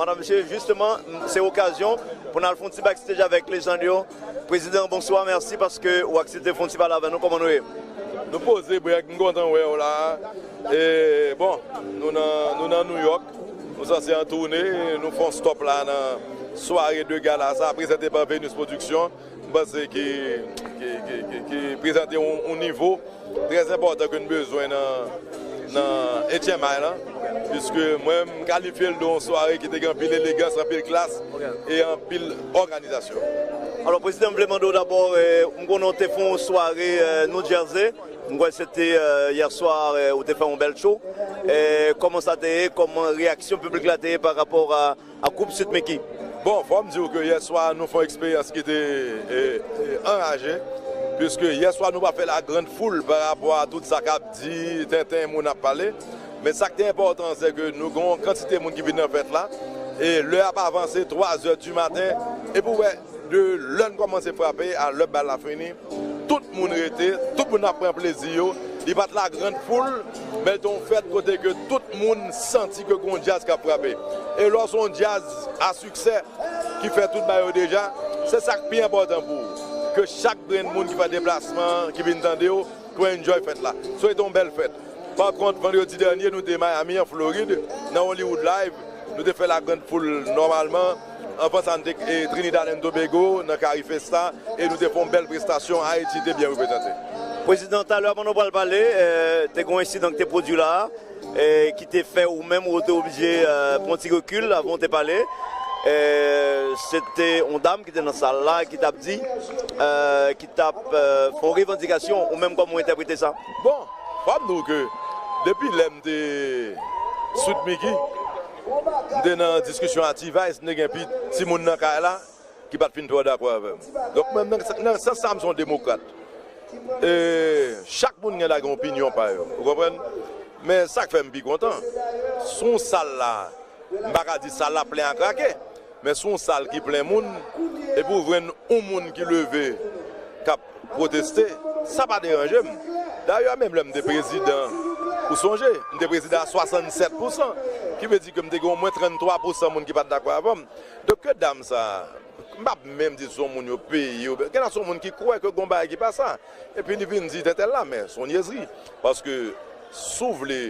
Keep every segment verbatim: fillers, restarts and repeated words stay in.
Madanm, mesye, jisteman, se okazyon pou n al fè yon ti backstage avèk lejann yo. Prezidan, bonswa, mèsi paske ou aksepte fè yon ti pale avè nou. Kòman nou ye? Nou poze, Brèg, m kontan wè w la. E, bon, nou nan, nou nan New York. Nou sanse an toune. Nou fè yon stop la nan sware de gala sa, prezante pa Venus Production. M panse ki, ki, ki, ki, ki prezante yon, yon nivo trè enpòtan ke n bezwen nan, nan H M I lan, piske mwen, m kalifye l de yon sware ki te gen anpil elegans, anpil klas e anpil òganizasyon. Alò, Prezidan, m vle mande w dabò, eh, m konnen w te fè yon sware, eh, New Jersey. M kwè se te, eh, yè swa, eh, ou te fè yon bèl show. Eh, kòman sa te ye? Kòman reyaksyon piblik la te ye pa rapò a ak gwoup Sweet Micky? Bon, fò m di w ke yè swa nou fè yon eksperyans ki te, e, e, anraje, piske yè swa nou pa fè la grande foule pa rapò a tout sa k ap di, tenten moun ap pale. Men sa k te enpòtan, se ke nou gen yon kantite moun ki vin nan fèt la, e lè ap avanse, twa zè di maten, epi w wè, de lè n kòmanse frape a lè bal la fini, tout moun rete, tout moun ap pran plezi yo. Li pa t la grande foule, men l te yon fèt kote ke tout moun santi ke gen yon djaz k ap frape. E lè w se yon djaz a siksè ki fè tout bagay yo deja, se sa k pi enpòtan pou ou. Ke chak grenn moun ki fè deplasman an, ki vin tande w, pou enjoy fèt la. So, se te yon bèl fèt. Pa kont, vandredi dènye, nou te Miami, an Florid, nan Hollywood Live. Nou te fè la grande foule nòmalman. Anvan sa, nou te, e, Trinidad and Tobago, nan Carifesta, e nou te fè yon bèl prestasyon. Ayiti te byen reprezante. Prezidan, talè, pandan w pral pale, e, te gen yon ensidan ki te pwodui la a, e, ki te fè ou menm ou te oblije, e, pran ti rekil avan w te pale. E, se te yon dam ki te nan sal la, ki t ap di, e, ki t ap, e, fè yon revandikasyon, ou menm kòman w entèprete sa? Bon, fò m di w ke depi lè m te Sweet Micky, m te nan diskisyon a T-Vice, m te gen pi timoun nan kay la ki pa t fin twò dakò avè m. Donk, mwen, nan, nan sans sa, m se yon demokrat. E chak moun gen dwa gen opinyon pa yo, ou konprann? Men sa k fè m pi kontan, sou sal la, m pa ka di sal la plen a krake, men sou sal ki plen moun, epi w jwenn yon moun ki leve, k ap pwoteste, sa pa deranje m. Dayè, menm lè m te prezidan, ou sonje, m te prezidan a swasannsèt pousan, ki vle di ke m te gen omwen tranntwa pousan moun ki pa t dakò avè m. Donk, ke dam sa a, m p ap menm di se yon moun yo peye, oubyen, gen nan se yon moun ki kwè ke gon bagay ki pa sa. Epi li vin di tètèl la, men se yon nyezri. Paske si w vle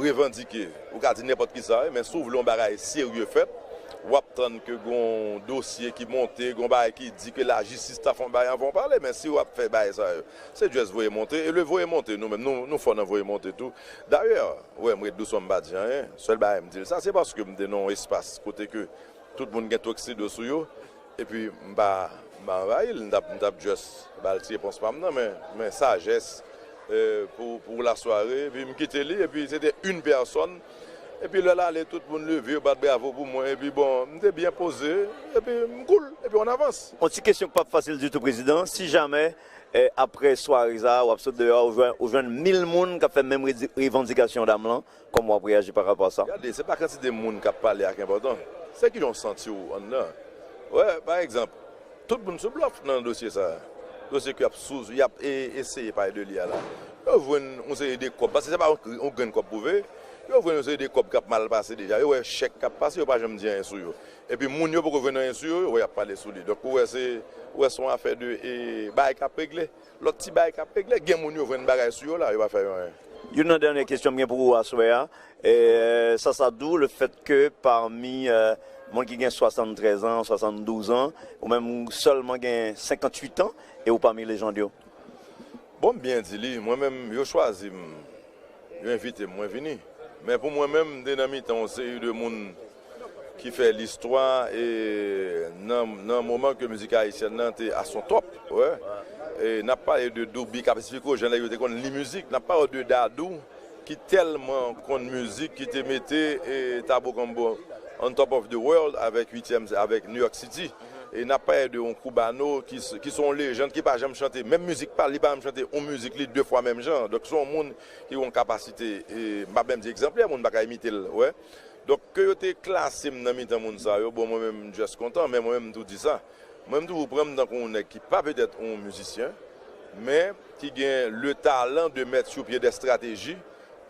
revandike, ou ka di nenpòt ki sa, wi, men si w vle yon bagay serye fèt, w ap tann ke gon dosye ki monte, gon bagay ki di ke lajistis ta fè yon bagay anvan w pale. Men si w ap fè bagay sa yo, se just voye monte. E le voye monte, nou menm, nou, nou fò nan voye monte tou. Dayè, w wè, m ret dousman, m pa di anyen. Sèl bagay m di l sa, se paske m te nan yon espas kote ke tout moun gen tuxedo sou yo, epi m pa, m pa anvayi l, m t ap, m t ap just ba l ti repons pa m nan, men, men sajès, e, pou, pou lasware, epi m kite li, epi se te yon pèsòn, epi lè l ale, tout moun leve, yo bat bravo pou mwen, epi bon, m te byen poze, epi m cool, epi on avans. Yon ti kesyon k p ap fasil ditou, Prezidan, si jamè, e, apre sware sa a, w ap sot deyò a, ou jwenn, ou jwenn mil moun k ap fè menm redi-, revandikasyon dam lan, kòman w ap reyaji pa rapò a sa? Gade, se pa kantite moun k ap pale a ki enpòtan. Se kijan w santi w anndan. Wè, pa egzanp, tout moun sou blòf nan dosye sa a. Dosye ke y ap sou, y ap e-, eseye pale de li a la. Yo jwenn yon seri de kòb, paske se pa yon, yon grenn kòb pwouve. Yo jwenn yon seri de kòb k ap mal pase deja. Yo wè chèk k ap pase, yo pa janm di anyen sou yo. Epi moun yo poko jwenn anyen sou yo, yo wè y ap pale sou li. Donk, ou wè se, ou wè se yon afè de, e, bagay k ap regle. Lòt ti bagay k ap regle, gen moun yo jwenn bagay sou yo la, yo pa fè yo anyen. Youn nan dènye kesyon m gen pou ou aswè a, e, sa, sa dou le fèt ke pami, e, moun ki gen swasanntrèz an, swasanndouz an, ou menm ou sèlman gen senkanntuit an, e ou pami lejann yo? Bon, m byen di li, mwen menm, yo chwazi m, yo envite m, mwen vini. Men pou mwen menm, m te nan mitan yon seri de moun ki fè listwa, e nan, nan moman ke mizik ayisyèn nan te à son top, wè. E n ap pale de Douby, k ap esplike w jan nèg yo te konn li mizik, n ap pale de Dadou, ki tèlman konn mizik, ki te mete, e, Tabouk Mambo on top of the world avèk uityèm, avèk New York City. E n ap pale de yon Cubano ki s-, ki se yon lejann, ki pa janm chante menm mizik pa l, li pa janm chante yon mizik li de fwa menm jan. Donk, se yon moun ki gen yon kapasite, e, m p ap menm di egzanplè, moun pa ka imite l, wè. Donk, ke yo te klase m nan mitan moun sa yo, bon, mwen menm, m just kontan, men mwen menm, m tou di sa. Mwen, m toujou pran m tankou yon nèg ki pa petèt yon mizisyen, men ki gen le talent de mettre sur pied des stratégies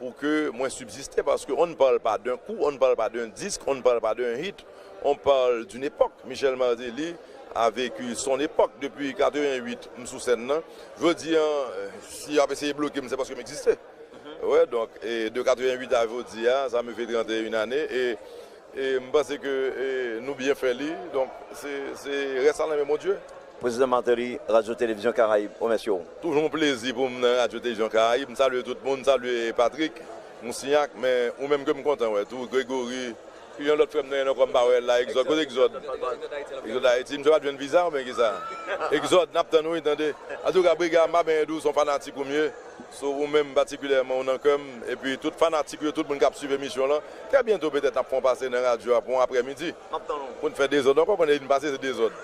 pour que mwen subsiste, parce qu'on ne parle pas d'un coup, on ne parle pas d'un disque, on ne parle pas d'un hit, on parle d'une époque. Michel Martelly a vécu son époque depuis quatre-vingt-huit, m sou sèn nan. Jodi a, si y ap eseye bloke m, se paske m egziste. Wè, donk, e de quatre-vingt-huit à jodi a, ça me fait trente et une années, e, e m panse ke, e, nou byen fè li, donk, se, se rès la nan men Bondye. Prezidan Martelly, Radyo Televizyon Karayib, remèsye w. Toujou yon plezi pou m nan Radyo Televizyon Karayib. M salye tout moun, m salye Patrick Moussignac, men ou menm ke m kontan wè tou, Gregory, ki yon lòt frè m nan, nan kò m pa wè l la, Exode. Kote Exode? Exode Haïti, misye pa t jwenn viza oubyen kisa? Exode, n ap tann ou wi, tande. Antouka, Briga, m pa benyen di w, se yon fanatik ou m ye. So, ou menm patikilyèman, ou nan kè m. Epi tout fanatik yo, tout moun k ap swiv emisyon lan. Trè byento, petèt, n ap fè yon pase nan radyo a pou yon aprèmidi. M ap tann ou. Pou n fè dezòd ankò, konnen n pase se dezòd.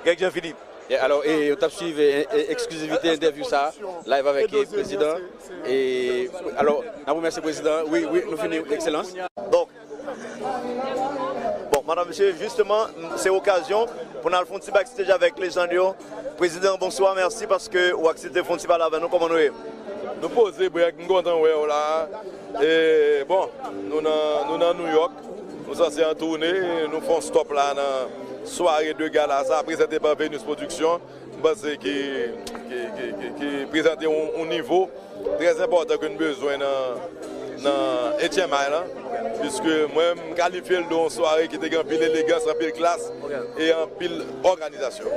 Greg Jean Philippe. E alò, e, ou t ap swiv, e, e, eksklizivite entèvyou sa a, live avèk, e, prezidan. E, alò, n ap remèsye prezidan. Wi, wi, nou fini, Ekselans. Donk, bon, madanm, mesye, jisteman, se okazyon pou n al fè yon ti backstage avèk lejann yo. Prezidan, bonswa, mèsi paske ou aksepte fè yon ti pale avè nou. Kòman nou ye? Nou poze, Brèg, m kontan wè w la. E, bon, nou nan, nou nan New York. Nou sanse an toune. Nou fè yon stop la nan sware de gala sa, prezante pa Venus Production. M panse ki, ki, ki, ki, ki prezante yon, yon nivo trè enpòtan ke n bezwen nan, nan H M I lan, piske mwen, m kalifye l de yon sware ki te gen anpil elegans, anpil klas e anpil òganizasyon.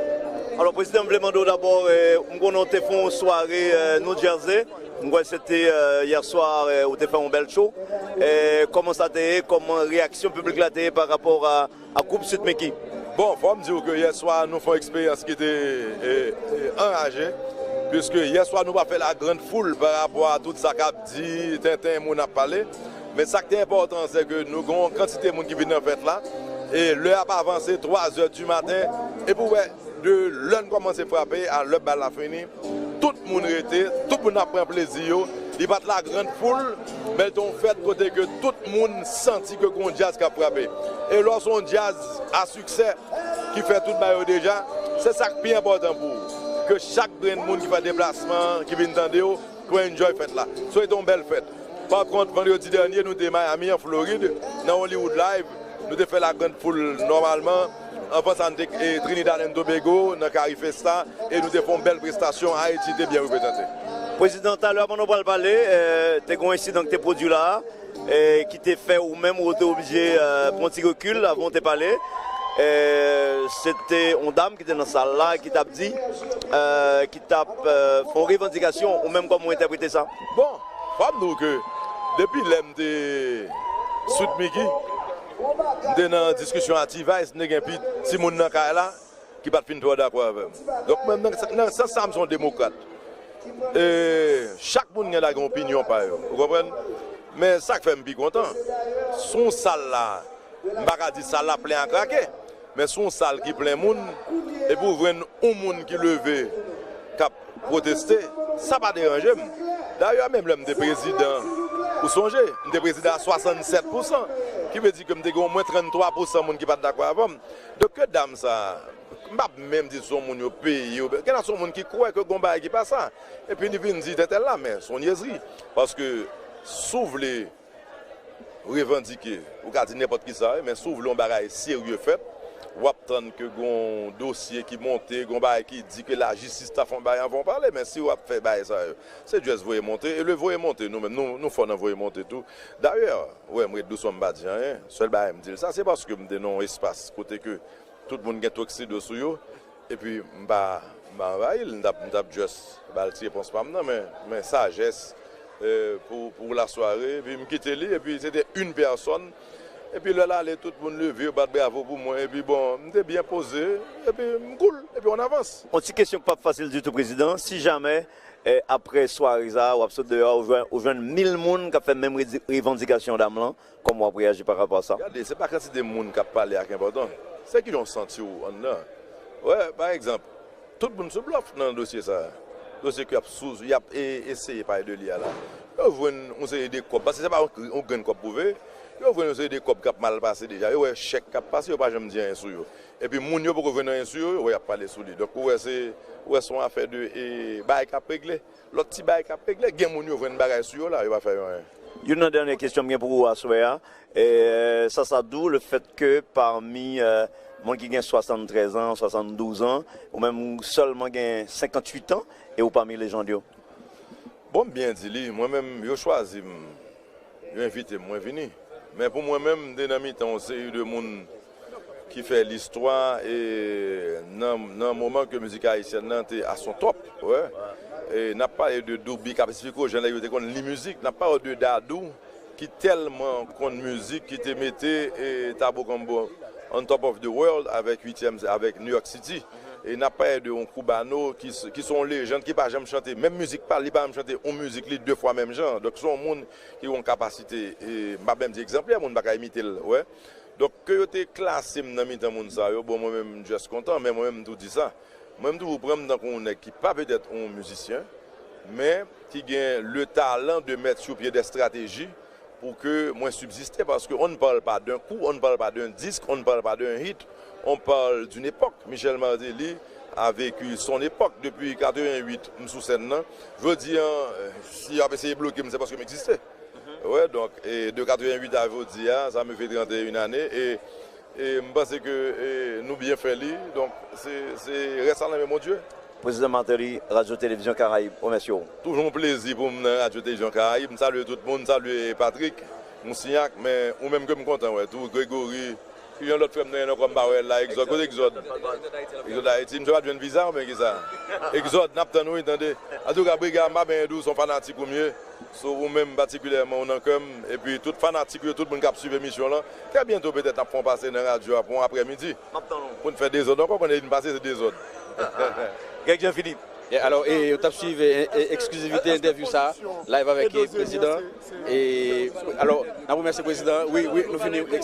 Alò, prezidan, m vle mande w dabò, eh, m konnen w te fè yon sware, eh, New Jersey. M kwè se te, eh, yè swa, eh, ou te fè yon bèl show. Eh, kòman sa te ye? Kòman reyaksyon piblik la te ye pa rapò a ak gwoup Sweet Micky? Bon, fò m di w ke yè swa nou fè yon eksperyans ki te, e, e, anraje, piske yè swa nou pa fè la grande foule pa rapò a tout sa k ap di, tenten moun ap pale. Men sa k te enpòtan, se ke nou gen yon kantite moun ki vin nan fèt la, e lè ap avanse, twa zè di maten, epi w wè, de lè n kòmanse frape a lè bal la fini, tout moun rete, tout moun ap pran plezi yo. Li pa t la grande foule, men l te yon fèt kote ke tout moun santi ke gon djaz k ap frape. E lè w se yon djaz a siksè ki fè tout bagay yo deja, se sa k pi enpòtan pou ou. Ke chak grenn moun ki fè deplasman an, ki vin tande w, ke w enjoy fèt la. So, se te yon bèl fèt. Pa kont, vandredi dènye, nou te Miami, an Florid, nan Hollywood Live. Nou te fè la grande foule nòmalman. Anvan sa, n te, e, Trinidad and Tobago, nan Cari Festa, e nou te fè yon bèl prestasyon. Ayiti te byen reprezante. Prezidan, talè, pandan w pral pale, e, te gen yon ensidan ki te pwodui la a, e, ki te fè ou menm ou te oblije, e, pran ti rekil avan w te pale. E, se te yon dam ki te nan sal la, ki t ap di, e, ki t ap, e, fè yon revandikasyon, ou menm kòman w entèprete sa? Bon, fò m di w ke depi lè m te Sweet Micky, m te nan diskisyon a T-Vice, m te gen pi timoun nan kay la ki pa t fin twò dakò avè m. Donk, mwen, nan, nan sans sa, m se yon demokrat. E chak moun gen dwa gen opinyon pa yo, ou konprann? Men sa k fè m pi kontan, sou sal la, m pa ka di sal la plen a krake, men sou yon sal ki plen moun, epi w jwenn yon moun ki leve, k ap pwoteste, sa pa deranje m. Dayè, menm lè m te prezidan, ou sonje, m te prezidan a swasannsèt pousan, ki vle di ke m te gen omwen tranntwa pousan moun ki pa t dakò avè m. Donk, ke dam sa a, m p ap menm di se yon moun yo peye, oubyen gen nan se yon moun ki kwè ke gon bagay ki pa sa. Epi li vin di tètèl la, men se yon nyezri. Paske, si w vle revandike, ou ka di nenpòt ki sa, wi, men si w vle yon bagay serye fèt, w ap tann ke gon dosye ki monte, gon bagay ki di ke lajistis ta fè yon bagay anvan w pale. Men si w ap fè bagay sa yo, se just voye monte. E le voye monte, nou menm, nou, nou fò nan voye monte tou. Dayè, wè, m ret dousman, m pa di anyen. Sèl bagay m di l sa, se paske m te nan yon espas kote ke tout moun gen toksedo sou yo. Epi m pa, m pa anvayi l, m t ap, m t ap just ba l ti repons pa m nan, men, men sajès, e, pou, pou lasware, epi m kite li, epi se te yon pèsòn. Epi lè l ale, tout moun leve, yo bat bravo pou mwen, epi bon, m te byen poze, epi m cool, epi on avance. Yon ti kesyon k p ap fasil ditou, prezidan, si jamè, e, aprè sware sa a, w ap sot deyò, ou jwenn, ou jwenn mil moun k ap fè menm redi-, revandikasyon dam lan, kòman w ap reyaji pa rapò a sa? Gade, se pa kantite moun k ap pale a ki enpòtan. Se kijan w santi w anndan. Wè, pa egzanp, tout moun sou blòf nan dosye sa a. Dosye ke y ap sou, y ap e-, eseye pale de li a la. Yo jwenn yon seri de kòb, paske se pa yon, yon grenn kòb pwouve. Yo jwenn yon seri de kòb k ap mal pase deja. Yo wè chèk k ap pase, yo pa janm di anyen sou yo. Epi moun yo poko jwenn anyen sou yo, yo wè y ap pale sou li. Donk, ou wè se, ou wè se yon afè de e, bagay k ap regle. Lòt ti bagay k ap regle, gen moun yo jwenn bagay sou yo la, yo pa fè yo anyen. Youn nan dènye kesyon m gen pou ou aswè a, e, sa, sa dou le fèt ke pami, e, moun ki gen swasanntrèz an, swasanndouz an, ou menm ou sèlman gen senkanntuit an, e ou pami lejann yo? Bon, m byen di li, mwen menm, yo chwazi m, yo envite m, mwen vini. Men pou mwen menm, m te nan mitan yon seri de moun ki fè listwa e nan, nan moman ke mizik ayisyèn nan te à son top, wè. E n ap pale de Douby, Caprice Fico, jan nèg yo te konn li mizik, n ap pale de Dadou, ki tèlman konn mizik, ki te mete e Tabo Combo on top of the world avèk uityèm, avèk New York City. E n ap pale de yon Cubano ki, s- ki se yon lejann, ki pa janm chante menm mizik pa l, li pa janm chante yon mizik li de fwa menm jan. Donk, se yon moun ki gen yon kapasite, e m p ap menm di egzanplè, moun pa ka imite l, wè. Donk, ke yo te klase m nan mitan moun sa yo, bon, mwen menm, m just kontan, men mwen menm, m tou di sa. Mwen, m toujou pran m tankou yon nèg ki pa petèt yon mizisyen, men ki gen le talent de mettre sur pied des stratégies pour que mwen subsister, parce que on ne parle pas d'un coup, on ne parle pas d'un disque, on ne parle pas d'un hit, on parle d'une époque. Michel Martelly a vécu son époque depuis quatre-vingt-huit, m sou sèn nan. Jodi an, si y ap eseye bloke m, se paske m egziste. Wè, donk, e de quatre-vingt-huit à jodi a, ça me fait trente et une années, e, e m panse ke e, nou byen fè li, donk, se, se rès la nan men Bondye. Prezidan Martelly, Radyo Televizyon Karayib remèsye w. Toujou yon plezi pou m nan Radyo Televizyon Karayib. M salye tout moun, m salye Patrick Moussignac, men ou menm ke m kontan wè tou, Gregory, ki yon lòt frè m nan ankò m pa wè l la, Exode, kote Exode? Exode Ayiti, misye pa t jwenn viza oubyen kisa? Exode, n ap tann ou wi, tande. Antouka, Briga, m pa benyen di w, se yon fanatik ou m ye. So, ou menm patikilyèman, ou nan kè m, epi tout fanatik yo, tout moun k ap swiv emisyon lan. Trè byento, petèt, n ap fè yon pase nan radyo a pou yon aprèmidi. M ap tann ou. Pou n fè dezòd ankò, konnen li pase se dezòd. Greg Jean Philippe. Yeah, alò, e, yo t ap swiv e, e, eksklizivite entèvyou sa a, live avèk e, prezidan. E, alò, n ap remèsye prezidan. Wi, wi, nou fini.